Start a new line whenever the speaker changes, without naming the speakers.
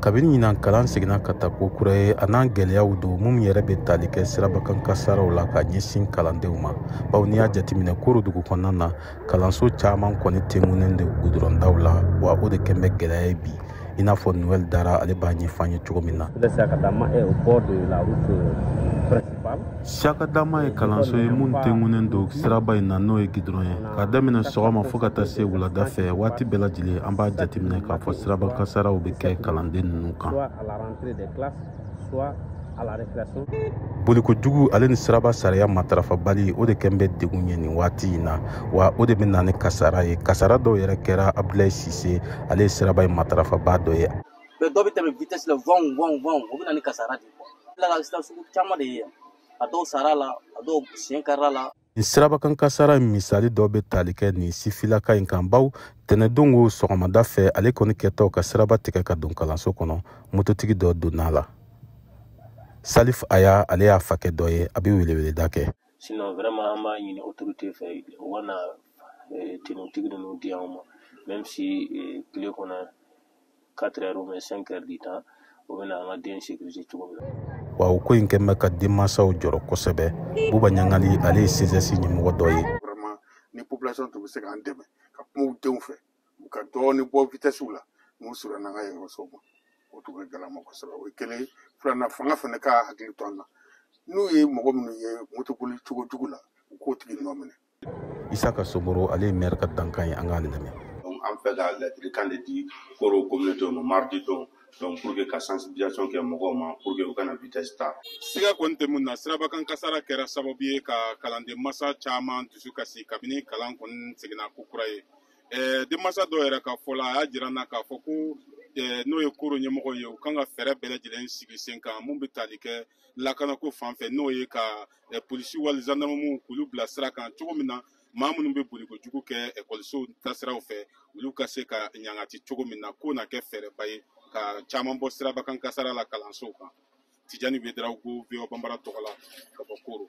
Kabini ɲinan kalan seginna ka taa ko kura ye, a n'an gɛlɛyaw don minnu yɛrɛ bɛ tali kɛ sirabakan kasaraw la ka ɲɛsin kalandenw ma, bawo n'i y'a jateminɛ Koro dugu kɔnɔna na, kalanso caman kɔni tengunnen don gudɔrɔndaw la, wa o de kɛn bɛ gɛlɛya ye bi, i n'a fɔ Noël Dara ale b'a ɲɛfɔ an ye cogo min na. Siakadama ye kalanso ye mun tengunnen don siraba in na, n'o ye gidɔrɔn ye. K'a daminɛ sɔgɔma fo ka taa se wulada fɛ, waati bɛɛ lajɛlen an b'a jateminɛ k'a fɔ siraba kasaraw bɛ kɛ kalanden ninnu kan. Bolikojugu ale ni siraba sariya matarafabali, o de kɛn bɛ degun ye nin waati in na, wa o de bɛ na ni kasara ye. Kasara dɔw yɛrɛ kɛra. Abdulayi Sise, ale ye siraba in matarafaba dɔ ye.
Dɔw bɛ tɛmɛ vitesse la vɔn vɔn vɔn, o bɛ na ni kasara de ye. Tila ka accident sugu caman de ye yan, a dɔw sara la, a dɔw siɲɛ karila la.
Nin sirabakan kasara in misali dɔ bɛ tali kɛ nin sifilaka in kan, baw tɛnɛdon o sɔgɔmada fɛ, ale kɔni kɛtɔ ka siraba tigɛ ka don kalanso kɔnɔ, mototigi dɔ donna la. Salif Aya, ale y'a fakɛ dɔ ye, a bɛ weleweleda kɛ.
Sinon vraiment, an b'a ɲini autorité fɛ, u ka na tenutigi ninnu di anw ma, même si tile kɔnɔ 4 heures ou bien 5 heures du temps, u bɛna an ka den sécuriser cogo min na.
Wa o ko in kɛn bɛ ka denmansaw jɔrɔ kosɛbɛ. Buba Ɲangali, ale ye CSS ɲɛmɔgɔ dɔ ye.
Vraiment, ni population tun bɛ se k'an dɛmɛ ka kuma u denw fɛ, u ka dɔɔni bɔ vitesse la n'u surunyana an ka ekɔlisow ma, o tun bɛ gɛlɛya ma kosɛbɛ. O ye kelen ye. Filanan, fanga fana ka hakili to an na, n'u ye mɔgɔ minnu ye motoboli cogo jugu la, u k'o tigi nɔ minɛ.
Isaka Soboro, ale ye maire ka dankan ye, an k'ale lamɛn.
An fɛ ka ladilikan de di Koro communauté ma mardi don, donc pour que ka sensibilisation kɛ mɔgɔw ma pour que u kana vitesse ta.
Siga kɔni tɛ mun na, sirabakan kasara kɛra sababu ye ka kalanden masa caman dusu kasi kabini kalan kɔni seginna ko kura ye. Denmansa dɔw yɛrɛ ka fɔ la, a y'a jira n na k'a fɔ ko n'o ye Koro ɲɛmɔgɔ ye, u kan ka fɛɛrɛ bɛɛ lajɛlen sigi sen kan mun bɛ tali kɛ lakanako fan fɛ, n'o ye ka polisi wali zandarmu k'olu bila sira kan cogo min na, maa minnu bɛ bolikojugu kɛ ekɔlisow tasiraw fɛ, olu ka se ka ɲangati cogo min na, k'o na kɛ fɛɛrɛba ye ka caman bɔ sirabakan kasara la kalansow kan. Tijani Bedirawogo, VOA Bambara tɔgɔ la, ka bɔ Koro.